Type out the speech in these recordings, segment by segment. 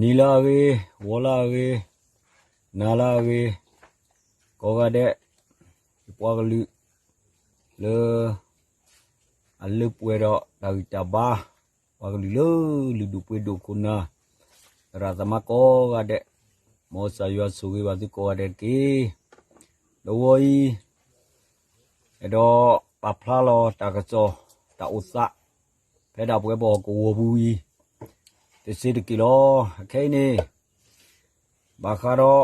နံၤလၢအဂ့ၤ, ဂီၤလၢအဂ့ၤ, နၤလၢအဂ့ၤ, ကိးဂၤဒဲး, ယပှၤကလုာ်လၢ အလၢပှဲၤဒီးတၢ်ဂံၢ်တၢ်ဘါ, ပှၤကလုာ်လၢ လုၢ်ဒိၣ်ပှ့ၤဒိၣ်ခိၣ်နၢ်, သရၣ်သမါကိးဂၤဒဲး, မ်ကစၢ်ယွၤဆိၣ်ဂ့ၤဘၣ်သုကိးဂၤဒဲးတက့ၢ်. ဒီးဝီအံၤ အဲၣ်ဒိးပာ်ဖျါလီၤတၢ်ကစီၣ် တၢ်အိၣ်သး ဖဲဒၣ်ပဝဲပဟီၣ်ကဝီၤပူၤအံၤ တစဲးတက့ၢ်လီၤ. အခဲအံၤန့ၣ် ဘၣ်ဃးဒီး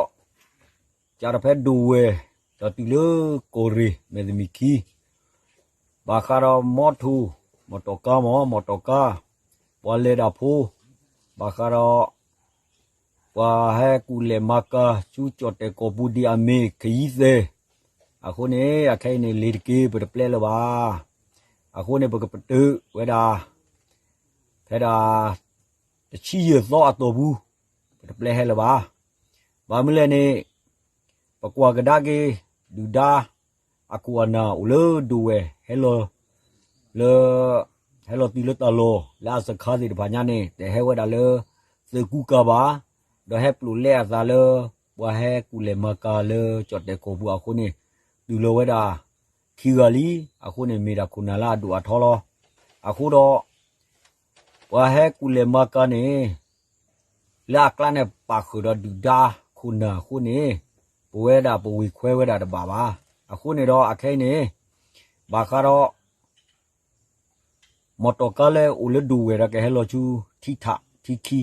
ကးတဖဲဒိၣ်ဝဲၢ် ဒီးတုၤလၢကီၢ်ရ့ၣ်မဲာ်တမံၤခံ ဘၣ်ဃးဒီးမီထိၣ် မီတီၢ်ကါမီၢ် မီတီၢ်ကါ ပှၤလဲၤတၢ်ဖိ ဘၣ်ဃးဒီး ပှၤဟဲကူၣ်လဲၤမၤကၤဆူကၠီၣ်တဲၣ်ကီၢ်ပူၤဒံးအမ့ၢ် ခယံသဲး အဃိန့ၣ် အခဲအံၤန့ၣ် လ့ၤတက့ၤ ပတပျဲလၢၤဘၣ်. အဃိန့ၣ် ပကပတုာ်ဝဲဒၣ် ဖဲဒၣ် တဆံယဲၢ်သီအတီၢ်ပူၤ ပတပျဲဟဲလၢၤဘၣ်. ဘၣ်မနုၤလဲၣ်န့ၣ် ပကွၢ်ကဒါက့ၤ ဒုၣ်ဒါ အခိၣ်အနၢ်အိၣ်လၢဒိၣ်ဝဲၢ် ဟဲလီၤ လၢ ဟဲလီၤတုၤလၢတၢ်လီၢ် လၢအစခါသ့ၣ်တဖၣ်ညါန့ၣ် တဟဲဝဲဒၣ်လၢ သုးကူကၤဘၣ်, ဒီးဟဲပျိာ်လဲအသးလၢ ပှၤဟဲကူၣ်လဲၤမၤကၤလၢကၠီၣ်တဲၣ်ကီၢ်ပူၤအဃိန့ၣ် တုၤလီၤဝဲဒၣ် ခံဂၤလံ. အဃိန့ၣ် မ့ၢ်ဒၣ်ခိၣ်နၢ်လၢအဒိၣ်အထီလီၤ. အဃိဒီး ပှၤဟဲကူၣ်လဲၤမၤကၤန့ၣ် လၢအကျါန့ၣ် ပာ်ဃုာ်ဒီးဒုၣ်ဒါခိၣ်နၢ်အဃိန့ၣ် ပဝဲဒၣ်ပဝ့ၢ်ခွဲဝဲဒၣ်တဘၣ်ဘၣ်. အဃိန့ၣ်ဒီးအခဲအံၤန့ၣ် ဘၣ်ဃးဒီး မီတီၢ်ကါလၢအိၣ်လၢဒိၣ်ဝဲၢ်ဒီးကဟဲလီၤဆူ ထံထးထံခံ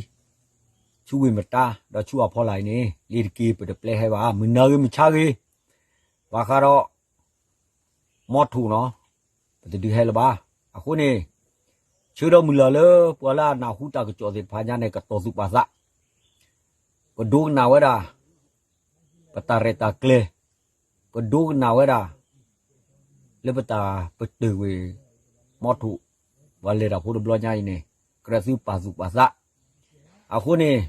ဆူဝ့ၢ်မတါ ဒီးဆူအဖီလာ်အံၤန့ၣ် လ့ၤတက့ၤ ပတပျဲဟဲဘၣ်. မုၢ်နၤဂ့ၤမုၢ်ဆါဂ့ၤ ဘၣ်ဃးဒီး မီထိၣ်နီၤ ပတဒုးဟဲလၢၤဘၣ်. အဃိန့ၣ် ဆၢဒီးမုၢ်လၢ်လၢ ပှၤလၢအနၢ်ဟူတၢ်ကစီၣ်သ့ၣ်တဖၣ်ညါန့ၣ် ကတီၤသူၣ်ပာ်သး ကဒိကနၣ်ဝဲဒၣ် ပတၢ်ရဲၣ်တၢ်ကျဲၤ ကဒိကနၣ်ဝဲဒၣ် လၢပတၢ်ပတုာ်ကွံာ် မီထိၣ် ပှၤလဲၤတၢ်ဖိတဘျီညါအံၤန့ၣ် ကြၢးသုပာ်သူၣ်ပာ်သး. အဃိန့ၣ်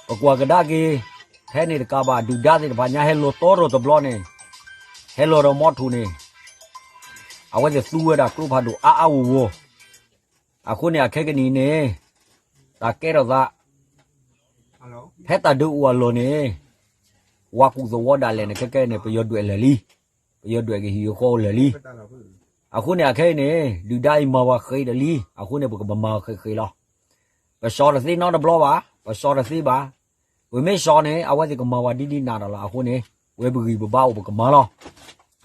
ပကွၢ်ကဒါက့ၤ ဖဲန့ၣ်တကးဘၣ် ဒုၣ်ဒါသ့ၣ်တဖၣ်ညါဟဲလီၤတီထီၣ်တဘျီန့ၣ် ဟဲလီၤဒီးမီထိၣ်န့ၣ် အဝဲသ့ၣ်သူဝဲဒၣ်ကျိဖးဒိၣ်အါအါဂီၢ်ဂီၢ် အဃိန့ၣ် အခဲကနံၣ်အံၤန့ၣ် တၢ်ကဲထီၣ်သး ဖဲတၢ်ဒုးအိၣ်အလီၢ်န့ၣ် ဝၤကူၣ်သဝီဒၣ်လဲာ်န့ၣ် ခဲကဲန့ၣ် ပယီၤဒွဲၣ်လၢာ်လံ, ပယီၤဒွဲၣ်ကဟံၣ်ဃီလၢာ်လံ. အဃိန့ၣ် အခဲအံၤန့ၣ် ဒုၣ်ဒါအံၤမၤဝဲဃ့ဒီးလံ, အဃိန့ၣ် ပကဘၣ်မၤဃ့ဃ့လီၤ. ပစီတသ့နီတဘျီဘၣ်, ပစီတသ့ဘၣ်. ပမ့ၢ်စီန့ၣ် အဝဲသ့ၣ်ကမၤဝဲဒ်ဒ်နၤဒီးလီၤ. အဃိန့ၣ် ဝဲပဂံၢ်ပဘါအိၣ်ပကမၤလီၤ.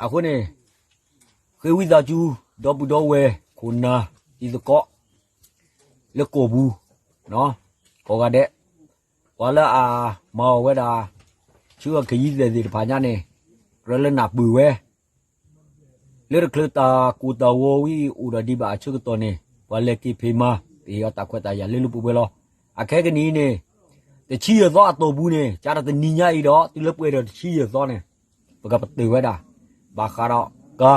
အဃိန့ၣ် ဃ့ဝံသးစူၤ ဒီပုၢ်ဒီဝဲၢ် ခိၣ်နၢ် တံၤသကိး လၢကီၢ်ပူၤ ကိးဂၤဒဲး, ပှၤလၢအမၤအီၣ်ဝဲဒၣ် ဆူအခယံသဲးသ့ၣ်တဖၣ်ညါန့ၣ် ကြၢးလၢနၢ်ပၢၢ်ဝဲ လၢတချုးတၢ်ကိၢ်တၢ်ဂီၤဝံၤအိၣ်ဒီးဒံးဘၣ်အဆၢကတီၢ်န့ၣ် ပှၤလဲၤက့ၤဖံးမၤ ပဟ့ၣ်အီၤတၢ်ခွဲးတၢ်ယာ်လၢလၢပှဲၤပှဲၤလီၤ. အခဲကနံၣ်အံၤန့ၣ် တဆံယဲၢ်သီအတီၢ်ပူၤန့ၣ် ကးဒီးတနံၤညါအံၤဒီး တုၤလၢပှဲၤဒီးတဆံယဲၢ်သီန့ၣ် ပကပတုာ်ဝဲဒၣ် ဘၣ်ဃးဒီးကါ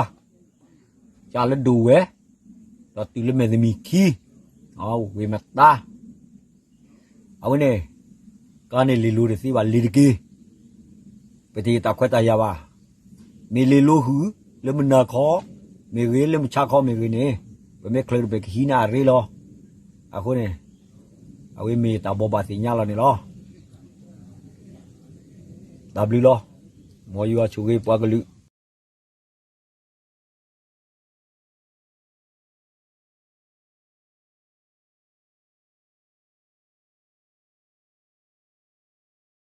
ကးလၢဒိၣ်ဝဲၢ် ဒီးတုၤလၢမဲာ်တမံၤခံ ဝ့ၢ်မတါ အဝဲန့ၣ် ကါန့ၣ်လ့ၤလိၤတသ့ဘၣ် လ့ၤတက့ၢ် ပတဟ့ၣ်တၢ်ခွဲးတၢ်ယာ်ဘၣ်. မ့ၢ်လ့ၤလိၤဟုၣ် လၢမုၢ်နၤခီ မ့ၢ်ဂ့ၤ လၢမုၢ်ဆါခီမ့ၢ်ဂ့ၤန့ၣ် ပမ့ၢ်ချုးတဘ့ၣ်ကဟံးန့ၢ်အရ့လီၤ. အဃိန့ၣ် အဝဲမ့ၢ်တၢ်ဘိးဘၣ်သ့ၣ်ညါလီၤန့ၣ်လီၤ. တၢ်ဘျုးလီၤ. မ်ယွၤဆိၣ်ဂ့ၤပှၤကလုာ်